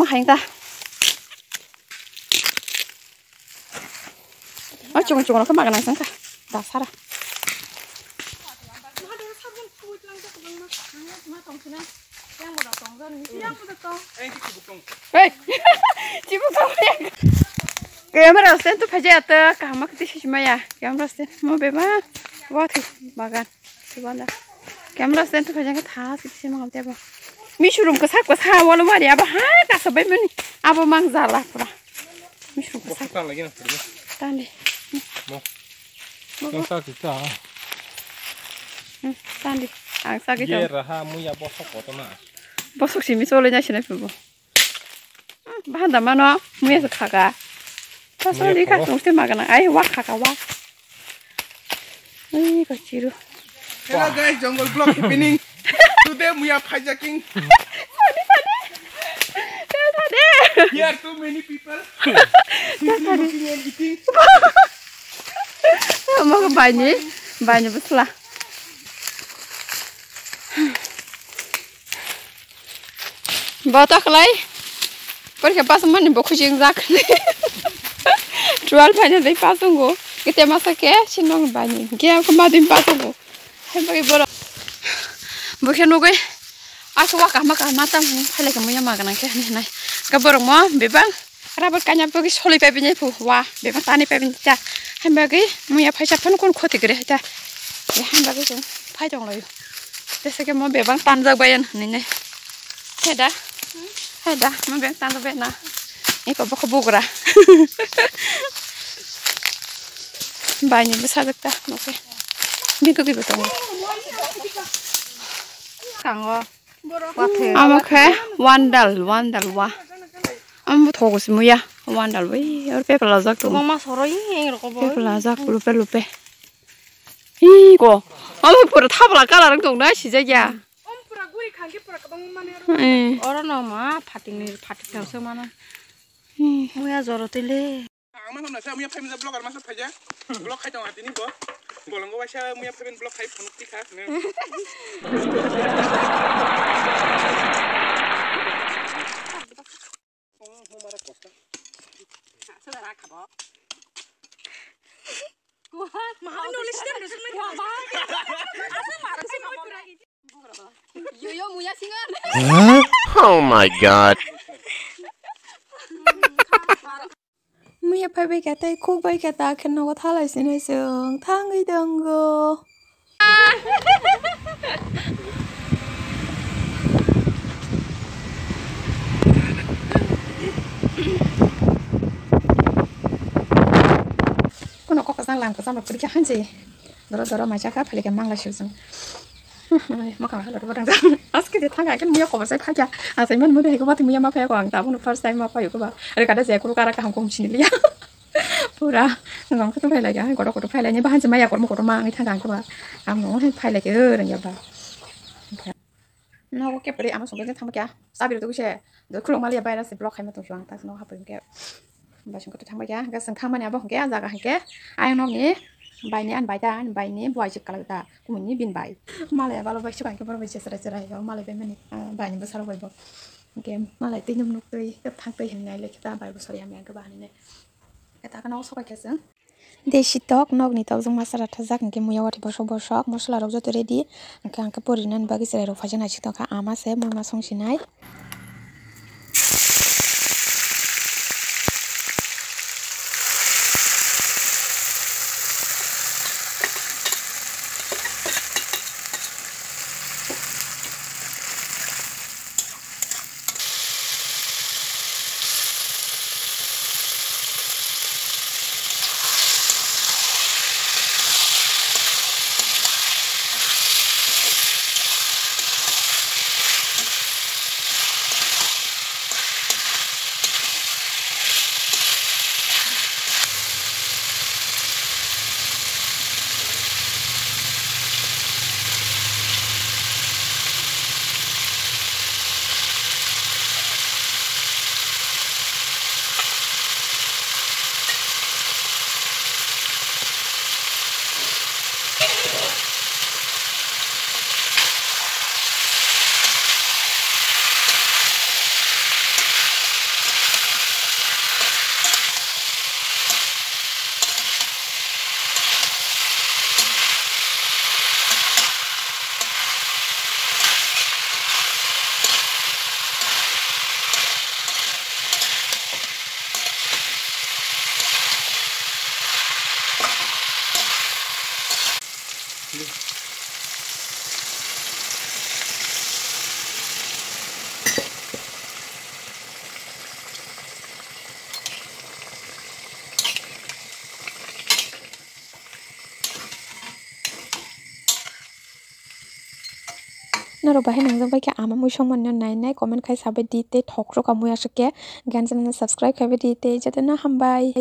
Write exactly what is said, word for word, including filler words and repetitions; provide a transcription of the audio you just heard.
Khaing ta. O chukun chukun khe maga nang sangkha. Da sara. Hey. Chibuk tong. Camera stand to phaja ta kaham khe tisi maya. Camera stand mo beba. Wa thi bagan. Subanda. Camera stand to phaja khe tha sisi ma ngamte ba. Misurum kasa kasa walo mari aba ha kasa bai mani. Abo mang jala pura. Misurum kasa. Boksa lagi na pura. Tandi. Mo. Mo. Mo sa kita. Hmm, tandi. Ang sa kita. Ye raha muya bosok koto na. Bosok simi chole na sinai pura. Bahanda mano muya se khaga. Pasal di kha tungste magana. Ai wa khaga wa. Ai ko chiru. Hello guys, jungle vlog happening. Today muya phaijaking. Funny funny. Tade. Here too many people. Tade. Looking and eating. Mo baini baini bwsla. Bo ta khlai. Porikha pass mani bo khujing jak. Twelve final bai pass wngo. Kete masa ke sinong bani. Ge ko ma din pass wngo. Hai bai boro. Bo khe nugui. Aku wa kama kama tam phaile kamo ya magana khe nai. Ga borok mo bebang. Rubber kanya bagwi soli pai bini phu wa bebak tani pai bini ta. Hai bagwi muya phaisa phano kun khoti gre ta. Hai bagwi chwng phai tong laio. Tesa khe mo bebak tanjak bai an hinwi ne. Heda. Heda mo bebak tanjak bai na. Iko bokho bugra. Bai ni bwsajak ta mo khe. Bini khe bo tongo. Kango. Amo khe wandal, wandal wa. Amo thogo si muya, wandal wi, or pepe lajak tongo. Mama soro yi eng roko bo. Pepe lajak, lupe lupe. Hi ko. Amo pura thabla colour wng tong na sijak ya. Om pura guri khangke pura kabang mane aro. Eh. Oro no ma phating ni phating tang se mana. Hmm. Muya joro tele. Ang masa masa muya phai masa vlogger masa phaija. Vlog khai tong atini bo. Bolongo waisa muya phai vlog khai phunuk tikha. Yo, yo, muya singa. Huh? Oh my God. Muya phai bai kha tei khuk bai kha ta khe nogo thalai sinai chwng thangwi tongo. Kuno kok kwchang lang kwchang rok kwrwi khe hanjai. Doro doro mai chakha phai khe mangla sujung. Mokang halor bodang jang. Aske de thang akin muya khobor sai phai kha. Asai man mude hiko bati muya ma phai ko ang tabuk first time ma phai ko ba. Are kada je kuru kara kaham kom sini liya. Pura ngam khe phai lai ga. Koto koto phai lai ni bahan se maya kormo koto ma ang thang ang ko ba. Ang no phai lai ke rang ya ba. Nogo kepri ama songkhe thangma kya. Sabir tu se. Do khulung maliya virus block khaima tong suang ta no hapoi ke. Ba songkhe thangma kya. Ga song thangmani abo hwnkhe a jaga hwnkhe. Ayang nokni baini an bai ta, ani baini buai chwk kalai ta. Kumuni bin bai. Malai balo bai sukan ke boro bai chesra chesra yo. Malai bai mani, ah, baini bwsarok bai bo. Hwnkhe malai twi num nuk twi, thang twi hinwi nai lekhe ta bai bwsari hamya hwnkhe ba hinwi nai. Khe ta kheno sokai khe chwng. Desi tok, nokni tok jwng masala thajak, hwnkhe muya watwi bosok bosok, mosola rok joto ready, hwnkhe ang khe pori nani bagwi chwrai rok phaijak nai sitongkha, ama se mui ma song sinai. Norok bahai nangjak bai khe ama mui songmani no nai nai comment khai sabai di tei thok rok a mui aswk khe gan channel no subscribe khaibai di tei jotono hambai.